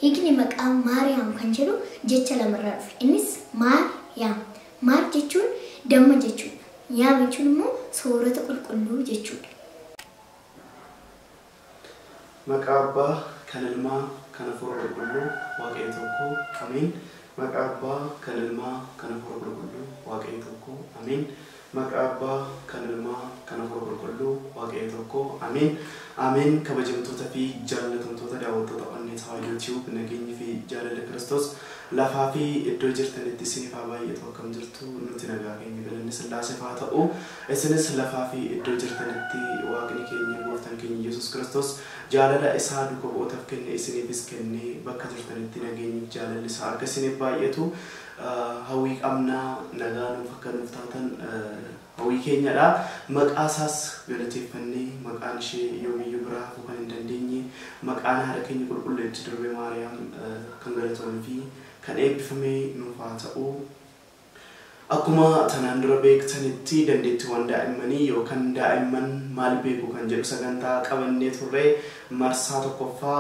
Hiikni maqaa Maariyaam kan jedhu jecha lamarraa dhufe. Innis Maariyaam. Maar jechuun damma jechuudha. Yaam jechuun immoo soorata qulqulluu jechuudha. Maqaa Abbaa kan Ilmaa kan Hafuura Qulqulluu Waaqayyo tokko Ameen. Maqaa Abbaa kan Ilmaa kan Hafuura Qulqulluu Waaqayyo tokko Ameen. Maqaa Abbaa kan Ilmaa kan Hafuura Qulqulluu Waaqayyo tokko Ameen. Ameen. Kabajamtoota fi jaallatamtoota daawwattoota Onnee Tawaahidoo Tube, nageenyi fi jaalalli Kiristoos lafaa fi iddoo jirtanitti isiniif haa baay'atu. Akkam jirtu? Nuti nagaa keenya, galanni Sillaaseef haa ta'u. Isinis lafaa fi iddoo jirtanitti Waaqni keenya Gooftaan keenya Yesuus Kiristoos jaalala isaa duuka bu'ootaaf kenne isiniifis kennee bakka jirtanitti nageenyiif jaalalli isaa akka isiniif baay'atu hawwii qabnaa. Nagaa nuuf akka nuuf taatan hawwii keenyadha. Maqaa isaas galateeffannee, maqaan ishee yoomiyyuu biraa hafuu kan hin dandeenye maqaan haadha keenya Qulqulleettii Durbee Maariyaam kan galatoomee fi kan eebbifame nuuf haa ta'u. Akkuma tanaan dura beektanitti, dandeettiiwwan daa'immanii yookaan daa'imman maal beeku kan jedhu sagantaa qabannee turre marsaa tokkoffaa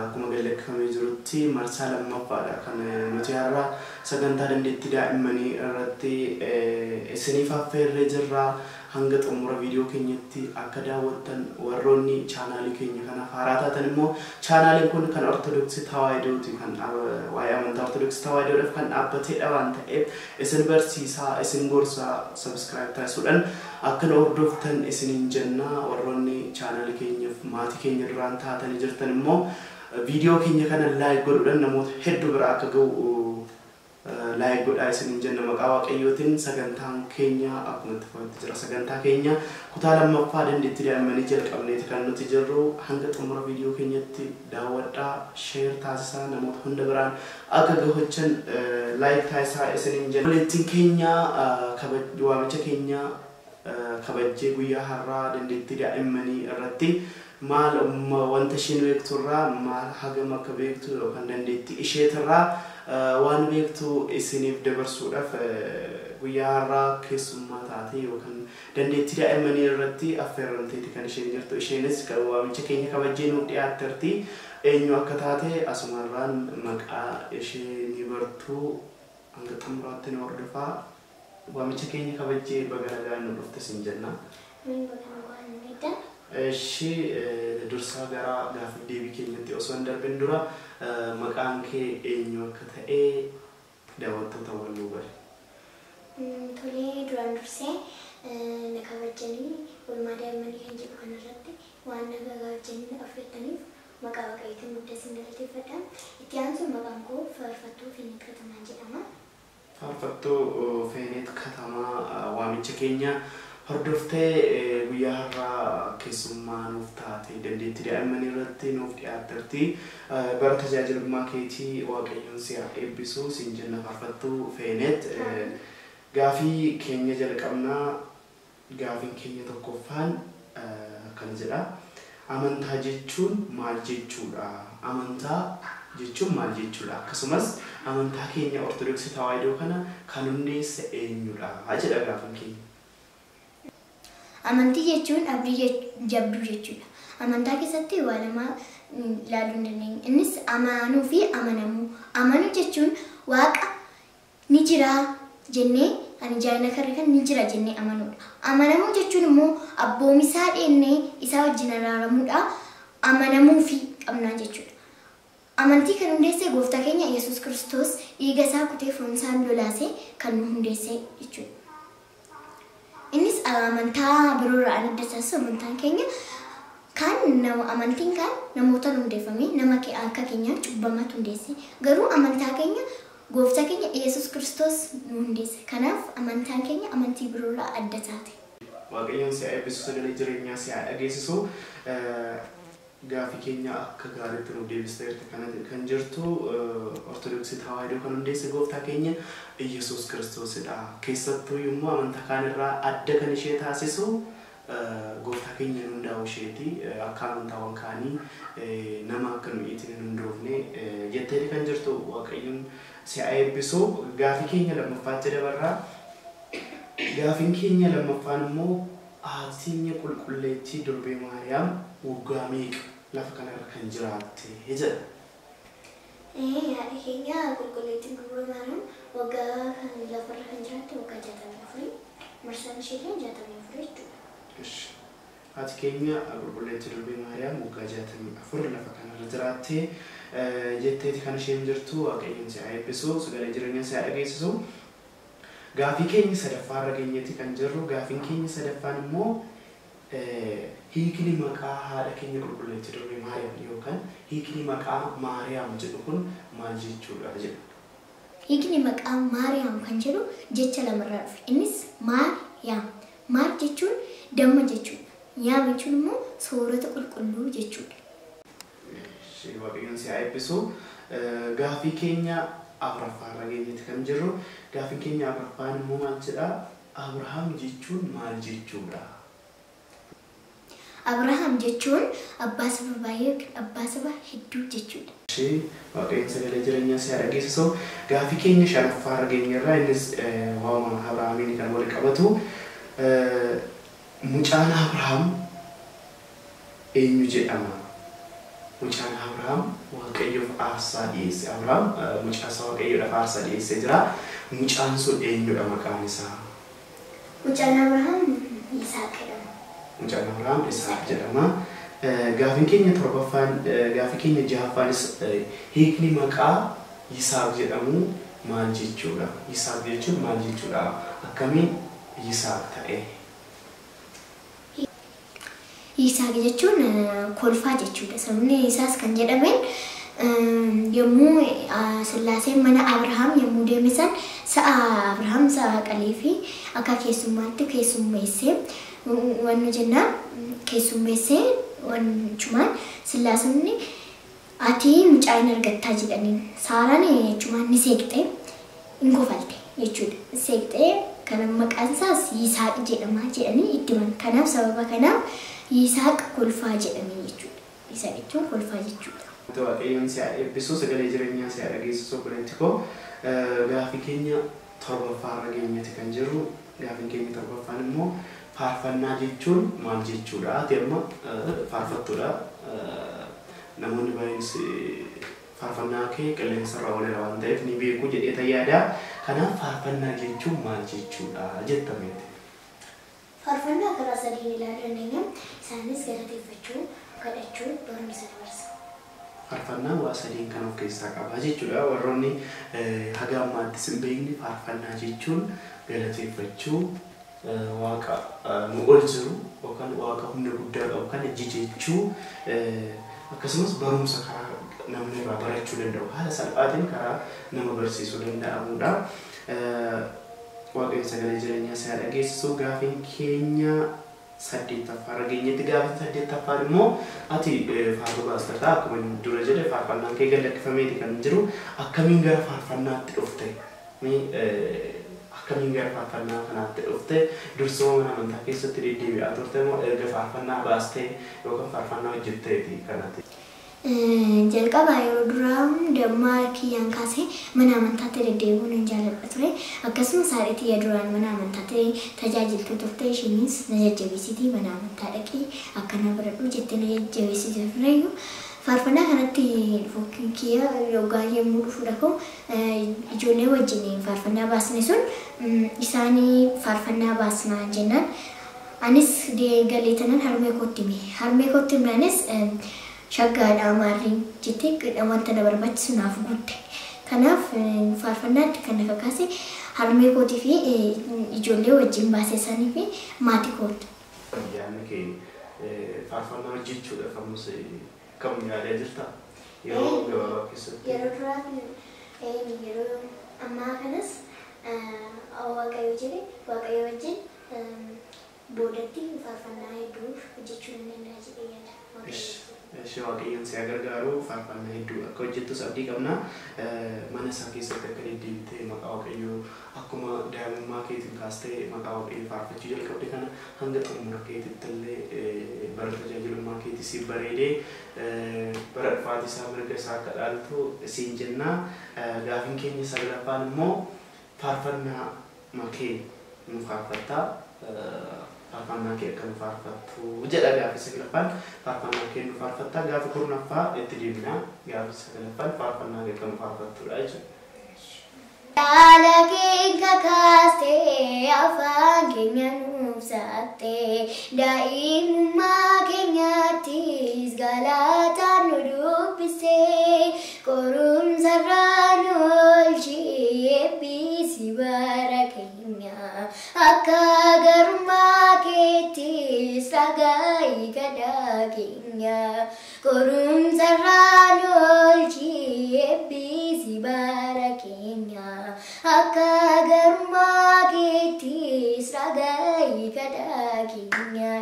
akkuma gadi lakkifamee jirutti, marsaa lammaffaadha kan nuti har'a sagantaa dandeettii daa'immanii irratti isiniif affeerree jirra. Hanga xumura viidiyoo keenyatti akka daawwattan, warroonni chaanaalii keenya kanaaf haaraa taatan immoo chaanaaliin kun kan Ortodoksii Tawaahidooti, kan waa'ee amantaa Ortodoksii Tawaahidoodhaaf kan dhaabbatedha waan ta'eef, isin barsiisaa, isin gorsaa, subscribe taasisuudhaan akka nu hordoftan isiniin jenna. Warroonni chaanaalii keenyaaf maatii keenya duraan taatanii jirtan immoo viidiyoo keenya kana like godhuudhaan namoota hedduu bira akka ga'u like godhaa isiniin jenna maqaa Waaqayyootiin. Sagantaan keenya akkuma itti fufetti jira. Sagantaa keenya kutaa lammaffaa dandeettii daa'immanii jalqabneeti kan nuti jirru. Hanga xumura viidiyoo keenyatti daawwadhaa, share taasisaa, namoota hunda biraan akka gahochan like taasisaa isiniin jenna. Obboleettiin keenya waamicha keenya kabajjee guyyaa har'aa dandeettii daa'immanii irratti maal wanta isheen beekturraa, maal hagam akka beektu yookaan dandeettii isheetirraa waan beektu isiniif dabarsuudhaaf guyyaa har'aa keessummaa taate yookaan dandeettii daa'immanii irratti affeeramteeti kan isheen jirtu. Isheenis waamicha keenya kabajjee nuuf dhiyaatteerti. Eenyu akka taate asumarraan maqaa ishee ni bartuu. Hanga xumuraatti nu hordofaa. Waamicha keenya kabajjee baga nagaan nu dhufte sin jenna. Ishii dursaa gara gaaffii deebii keenyatti osoo hin darbin dura maqaan kee eenyu akka ta'e daawwattoota wal bari. Tolee, duraan dursee na kabajanii oolmaa daa'immanii kan jedhu kanarratti waan na kabajanii na affeertaniif maqaa Waaqayyootiin guddaa isin galateeffadha. Itti aansuun maqaan koo Faarfattuu Feenet Katamaa jedhama. Faarfattuu Feenet Katamaa, waamicha keenya hordoftee guyyaa har'aa keessummaa nuuf taate dandeettii daa'immanii irratti nuuf dhiyaatteerti. Bara tajaajilummaa keetii Waaqayyoon si haa eebbisu siin jenna, Faarfattuu Feenet. Gaafii keenya jalqabnaa. Gaafiin keenya tokkoffaan akkana jedha. Amantaa jechuun maal jechuudha? Amantaa jechuun maal jechuudha? Akkasumas amantaa keenya Ortodoksii Tawaahidoo kana kan hundeesse eenyudha? Jedha gaafiin keenya. Amantii jechuun abdii jabduu jechuudha. Amantaa keessatti waa lama ilaaluu hin dandeenya. Innis amanuu fi amanamuu. Amanuu jechuun Waaqa ni jira jennee, ani jaayina karri kan ni jira jennee amanuudha. Amanamuu jechuun immoo abboomisaa dheennee isaa wajjin araaramuudha. Amanamuu fi qabnaa jechuudha. Amantii kan hundeesse Gooftaa keenya Yesuus Kiristoos dhiiga isaa kutee, foon isaan lolaasee kan nu hundeesse jechuudha. Innis amantaa biroorraa adda taasisu, amantaan keenya kan nama, amantiin kan namootaan hundeeffame, nama akka keenyaa cubbamaatu hundeesse. Garuu amantaa keenya Gooftaa keenya Yesuus Kiristoos nu hundeesse. Kanaaf amantaan keenya amantii biroorraa adda taate. Waaqayyoon si haa eebbisu, sagalee jireenyaa si haa dhageessisu. Gaafii keenya akka gaariitti nu deebisteerti kan jirtu. Ortodoksii Tawaahidoo kan hundeesse Gooftaa keenya Iyyasuus Kiristoosidha. Keessattuu immoo amantaa kaanirraa adda kan ishee taasisu Gooftaa keenya hundaa'uu isheeti. Akka amantaawwan kaanii nama akka nuyiitiin hin hundoofne jettee kan jirtu. Waaqayyoon si haa eebbisu. Gaafii keenya lammaffaatti dabarraa. Gaafiin keenya lammaffaan immoo haati Qulqulleettii Durbee Maariyaam waggaa meeqa lafa kanarra kan jiraatte jedha. Haadhi keenya qulqulleettiin Dubroo Maariyaam waggaa kan lafarra kan jiraatte waggaa 64, marsaan isheellee 64 jechuudha. Haati keenya qulqulleettii Durbee Maariyaam waggaa 64 lafa kanarra jiraattee jetteeti kan isheen jirtu. Waaqayyoon si haa eebbisu, sagalee jireenyaa si haa dhageessisu. Gaafii keenya sadaffaarra geenyeeti kan jirru. Gaafiin keenya sadaffaan immoo hiikni maqaa haadha keenya qulqulleettii Durbee Maariyaam yookaan hiikni maqaa Maariyaam jedhu kun maal jechuudha jedha. Hiikni maqaa Maariyaam kan jedhu jecha lamarraa dhufe. Innis Maariyaam. Maar jechuun damma jechuudha. Yaam jechuun immoo soorata qulqulluu jechuudha. Waaqayyoon si haa eebbisu. Gaafii keenya afuraffaarra geenyeeti kan jirru. Gaafiin keenya afuraffaan immoo maal jedhaa? Abrahaam jechuun maal jechuudha? Abrahaam jechuun abbaa saba baay'ee yookiin abbaa saba hedduu jechuudha. Waaqayyoon sagalee jireenyaa si haa dhageessisu. Gaafii keenya shanaffaarra geenyerra, innis waama Abrahaamiin kan wal qabatu. Mucaan Abrahaam eenyu jedhama? Mucaan Abrahaam Waaqayyoof aarsaa dhiyeesse. Abrahaam mucaa isaa Waaqayyoodhaaf aarsaa dhiyeessee jira. Mucaan sun eenyudha maqaan isaa? Mucaan Abrahaam Yisaaq jedhama. Mucaan Abrahaam Isaaq jedhama. Gaafiin keenya torbaffaan, gaafii keenya jahaffaanis hiikni maqaa Yisaaq jedhamu maal jechuudha? Yisaaq jechuun maal jechuudha? Akkamiin Yisaaq ta'e? Yisaaq jechuun kolfaa jechuudha. Sababni isaas kan jedhameen yommuu Sillaaseen mana Abrahaam yommuu deeme san sa'a Abrahaam sa'a qalii fi akka keessummaatti keessummeessee wannu jennaan keessummeessee wanchumaan Sillaasonni ati mucaa hin argattaa jedhaniin. Saaraan jechumaan ni seeqxee hin kofalte jechuudha. Seeqxee kana maqaan isaas Yisaaq jedhama jedhanii itti himan. Kanaaf sababa kanaaf Yisaaq kolfaa jedhame jechuudha. Yisaaq jechuun kolfaa jechuudha. Waaqayyoon si haa eebbisu, sagalee jireenyaa si haa dhageessisu obboleetti koo. Gaafii keenya torbaffaarra geenyeeti kan jirru. Gaafiin keenya torbaffaan immoo faarfannaa jechuun maal jechuudha? Ati amma faarfattuudha. Namoonni baay'eenis faarfannaa kee qilleensarra ooleera waan ta'eef ni beeku jedhee yaada. Kanaaf faarfannaa jechuun maal jechuudha jettameeti? Faarfannaa karaa sadiin ilaaluu dandeenya. Isaanis galateeffachuu, kadhachuu, barumsa dabarsa. Faarfannaa waa sadiin kan of keessaa qaba jechuudha. Warroonni haga ammaattis hin beekne faarfannaa jechuun galateeffachuu, waaqa nu ol jiru yookaan waaqa humna guddaa qabu kana jijechuu, akkasumas barumsa karaa namni irraa barachuu danda'u haala salphaatiin karaa nama barsiisuu danda'amudha. Waaqayyoon sagalee jireenyaa si haa dhageessisu. Gaafiin keenya saddeettaffaarra geenyetti. Gaafiin saddeettaffaan immoo ati faaruu baastataa akkuma dura jedhe faarfannaan kee gad lakkifameeti kan jiru. Akkamiin gara faarfannaatti dhufte? Akkamiin gara faarfannaa kanaatti dhufte? Dursuma mana amantaa keessatti deddeebi'aa turte moo erga faarfannaa baastee yookaan faarfannaa hojjetteeti kanatti? Jalqaba yeroo duraa dammaa kiyyaan kaasee mana amantaatti deddeebi'uun hin jaalladha ture. Akkasumas haadha tiyya duraan mana amantaatti tajaajiltuu turte, isheenis na jajjabeessitii mana amantaa dhaqii akkana baradhu jettee na jajjabeessitii tureyyuu. Faarfannaa kanatti dhufuu kiyya yoggaa yommuu dhufu dhaqu ijoollee wajjin faarfannaa baasne sun isaanii faarfannaa baasnaa jennaan anis galee tanan harmee kootti hime. Harmee kootti himnaanis shaggaadha maarriin jettee wanta na barbaachisu naaf guutte. Kanaaf faarfannaatti kan na kakaase harmee kootii fi ijoollee wajjin baasee sanii fi maatii kooti. Yaadni kee faarfannaa hojjechuudhaaf ammas kam yaadaa jirta? Yeroo gabaabaa keessatti. Yeroo duraa yeroo ammaa kanas Waaqayyo jedhe Waaqayyo wajjin boodatti faarfannaa hedduu hojjechuu nan danda'a jedhee yaada. Ishee Waaqayyoon si haa gargaaru, faarfannaa hedduu akka hojjettus abdii qabna. Mana isaa keessatti akka deddeebitee maqaa Waaqayyoo akkuma daa'imummaa keetiin kaastee maqaa Waaqayyoo faarfachuu jalqabde kana hanga xumura keetitti illee bara tajaajilummaa keetii siif bareedee bara dhufaatii isaa mirga isaa akka dhaaltu siin jenna. Gaafiin keenya saglaffaan immoo faarfannaa makee nu faarfattaa. Faarfannaa kee akkam faarfattu jedha gaaffii saglaffaan. Faarfannaa kee nu faarfattaa gaaffii kurnaffaa itti deebinaa gaaffii saglaffaan faarfannaa kee akkam faarfattudha jechuudha. Jaalala keenya kaastee afaan keenya nuuf saaxee daa'imummaa keenyattis galataan nu dubbisee qorumsarraa nu oolchee eebbisi bara keenya akka garummaa keettis dhaga'i kadhaa keenya qorumsarraa nu oolchee eebbisi bara keenya akka garummaa keettis dhaga'i kadhaa keenya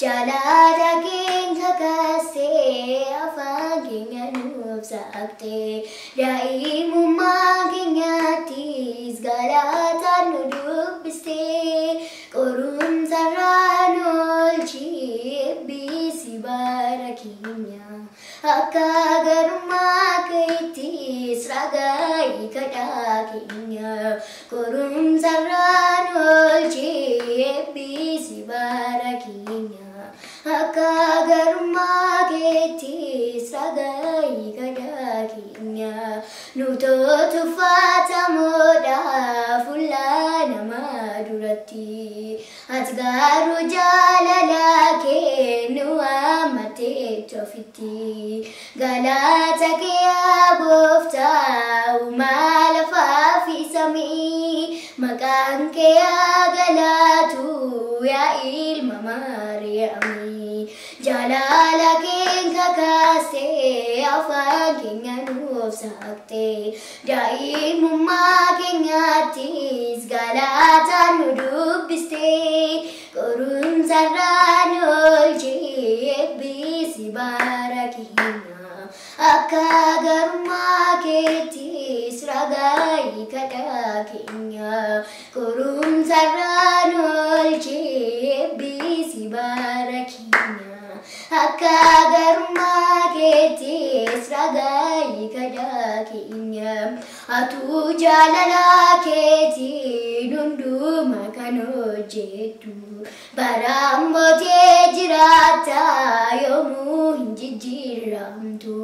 jaalala keenya kaasee afaan keenya nuuf saaqtee daa'imummaa keenyattis galataan nu dubbistee qorumsarraa nu oolchee eebbisi bara keenya akka garummaa keettis dhaga'i kadhaa keenya qorumsarraa nu oolchee eebbisi bara keenya akka garummaa keettis dhaga'i kadhaa keenya nu tuffaatamoodha fuula namaa duratti ati garuu jaalala kee nu hammatteetu ofitti galata kee yaa gooftaa uumaa lafaa fi samii maqaan kee yaa galatu yaa ilma Maariyaamii jaalala keenya kaastee afaan keenya nuuf saaqtee daa'imummaa keenyattis galataan nu dubbistee qorumsarraa nu oolchee eebbisi bara keenya akka garummaa keettis dhaga'i kadhaa keenya qorumsarraa nu oolchee eebbisi bara keenya akka garummaa keettis dhaga'i kadhaa keenya atuu jaalala keetiin hunduma kan hojjettu baraan mootee jiraata yoomuu hin jijjiiramtu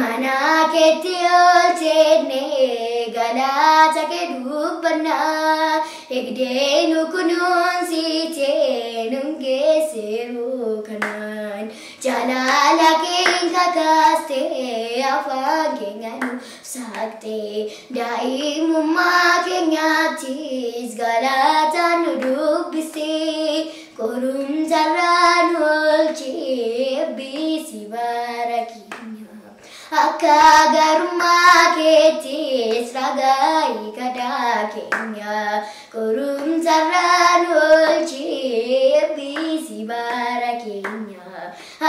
mana keetti ol seennee galata kee dubbannaa eegdee nu kunuunsitee nun geesseeruu kanaan jaalala keenya kaastee afaan keenya nu saaqtee daa'imummaa keenyattis galataan nu dubbistee qorumsarraa nu oolchee eebbisi bara keenya akka garummaa keettis dhaga'i kadhaa keenya qorumsarraa nu oolchee eebbisi bara keenya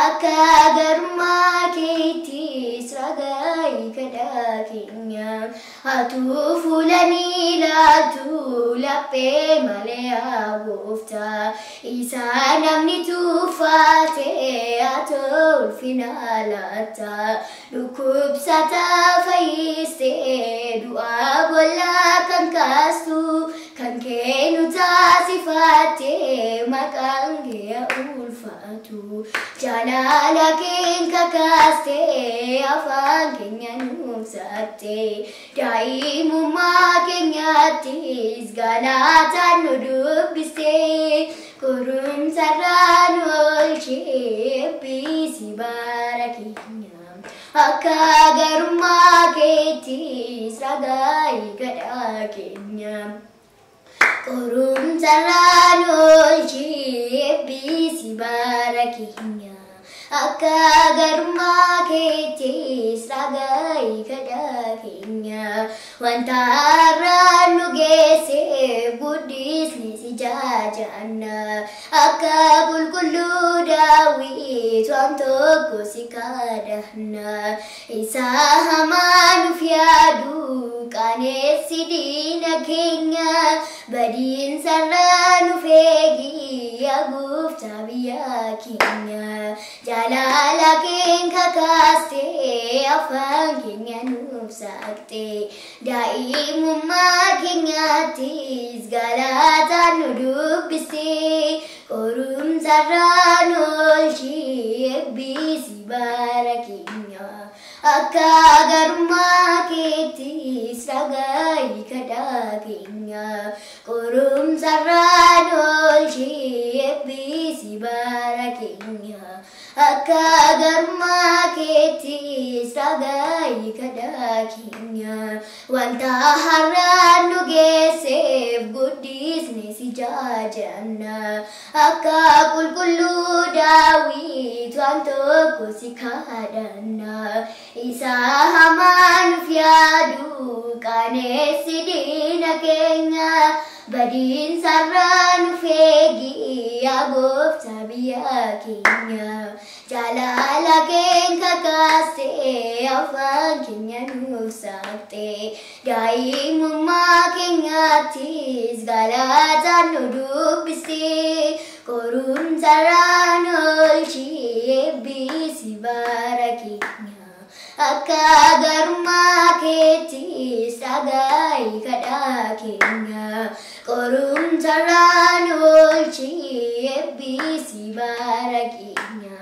akka garummaa keettis dhaga'i kadhaa keenya atuu fuula ni ilaaltu laphee malee yaa gooftaa isa namni tuffate atoo ulfina laata dhukkubsata fayyistee du'aa bollaa kan kaastu kan kee nu taasifatte maqaan kee ulfaatu jaalala keenya kaastee afaan keenya nuuf saaqtee daa'imummaa keenyattis galataan nu dubbistee qorumsarraa nu oolchee eebbisi bara keenya akka garummaa keettis dhaga'i kadhaa keenya qorumsarraa nu oolchee eebbisi bara keenya akka garummaa keettis dhaga'i kadhaa keenya wanta har'aan nu geesse guddisni si jaajanna akka qulqulluu Daawit waan tokko si kadhanna isa hamaa nuuf yaadu qaanessi diina keenya badiinsarraa nuuf eegi yaa gooftaa biyya keenya jaalala keenya kaastee afaan keenya nuuf saaqtee daa'imummaa keenyattis galataan nu dubbistee Qorumsarraan oolchii eebbisi bara keenya. Akka garummaa keettis dhaga'i kadhaa keenya. Qorumsarraan oolchii eebbisi bara keenya. Akka garummaa keettis dhaga'i kadhaa keenya. Wanta har'aan nu geesseef guddisne si jaajanna. Akka qulqulluu Daawit waan tokko si kadhanna. Isa hamaa nuuf yaadu qaanessi diina keenya. Badiinsarraa nuuf eegi yaa gooftaa biyya keenya. Jaalala keen kakaastee afaan keenya nuuf saaqxee. Daa'imummaa keenyattis galataan nu dubbistee. Qorumsarraan oolchii eebbisi bara keenya. Akka garummaa keettis dhaga'i kadhaa keenya. Qorumsarraan oolchii eebbisi bara keenya.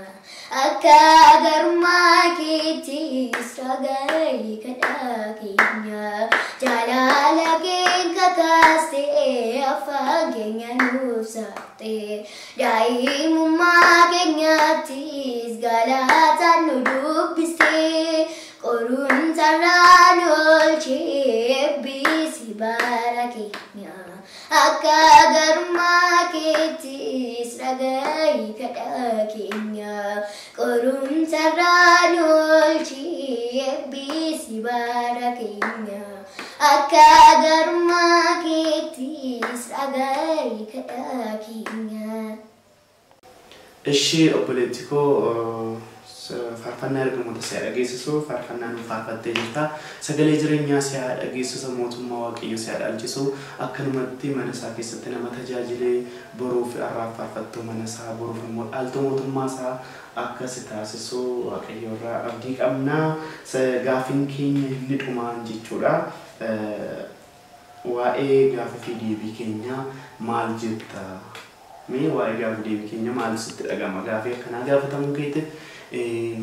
Akka garummaa keettis dhaga'i kadhaa keenya. Jaalala keen kakaastee afaan keenya nuuf saaqxee. Daa'imummaa keenyattis galataan nu dubbistee. Qorumsarraan oolchii eebbisi bara keenya. Akka garummaa keettis dhaga'i kadhaa keenya. Qorumsarraan oolchii eebbisi bara keenya. Akka garummaa keettis dhaga'i kadhaa keenya. Ishee obboleetti koo faarfannaa ergamoota si haa dhageessisu, faarfannaa nu faarfattee jirta. Sagalee jireenyaa si haa dhageessisu, mootummaa Waaqayyoo si haa dhaalchisu. Akkanumatti mana isaa keessatti nama tajaajilee boruuf har'aaf faarfattuu mana isaa boruuf immoo dhaaltuu mootummaa isaa akka si taasisu Waaqayyo irraa abdii qabna. Gaafiin keenya inni dhumaan jechuudha. Waa'ee gaafii fi deebii keenyaa maal jetta? Mee waa'ee gaafii deebii keenya maaltu sitti dhaga'ama? Gaafii akkanaa gaafatamuu keetiif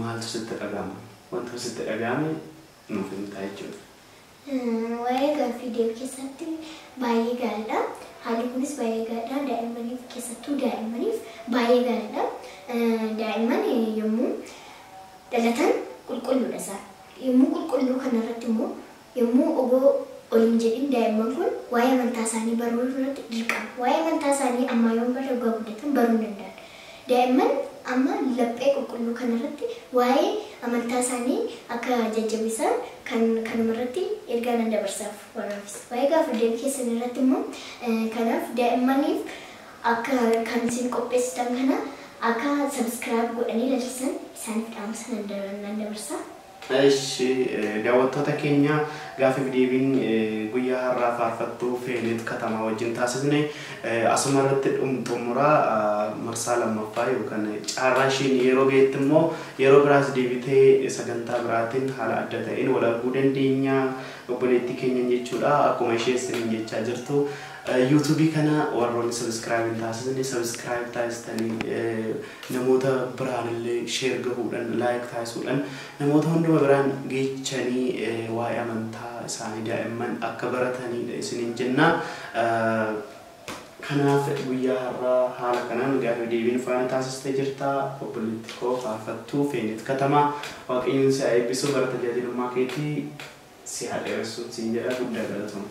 maaltu sitti dhaga'ama? Wanta sitti dhaga'ame nuuf himtaa jechuudha. Waa'ee gaaffii deebii keessatti baay'ee gaariidha. Haalli kunis baay'ee gaariidha. Daa'immaniif keessattuu daa'immaniif baay'ee gaariidha. Daa'imman yommuu dhalatan qulqulluudha isaan. Yommuu qulqulluu kanarratti immoo yommuu oboo ol hin jedhin daa'imman kun waa'ee amantaa isaanii baruu irratti dirqama. Waa'ee amantaa isaanii ammaa yoo barre waggaa guddatan baruu hin danda'an. Daa'imman amma laphee qulqulluu kanarratti waa'ee amantaa isaanii akka jajjabeessan kan kanumarratti ergaa nan dabarsaaf warraafis. Waa'ee gaaffii deebii keessan irratti immoo kanaaf daa'immaniif akka kan isin qopheessitan kana akka subscribe godhanii ilaalchisan isaaniif dhaamsa nan dabarsa. Ishi daawwattoota keenya gaaffii deebiin guyyaa har'aa faarfattuu Feenet Katamaa wajjin taasisne asuma irratti xumuraa marsaa lammaffaa yookaan carraa isheen yeroo ga'etti immoo yeroo biraas deebitee sagantaa biraatiin haala adda ta'een wal arguu dandeenya obboleettii keenya jechuudha. Akkuma ishee isiniin jechaa jirtu yuutuubii kana warroonni subscribe hin taasisne subscribe taasistanii namoota biraan illee share gahuudhaan like taasisuudhaan namoota hunduma biraan geechanii waa'ee amantaa isaanii daa'imman akka baratanidha isiniin jenna. Kanaaf guyyaa har'aa haala kanaan gaaffii deebiin faana taasistee jirta. Obboleetti koo faarfattuu Feenet Katamaa Waaqayyoon si haa eebbisu bara tajaajilummaa keetii si haa dheeressu siin jedha guddaa galatoomi.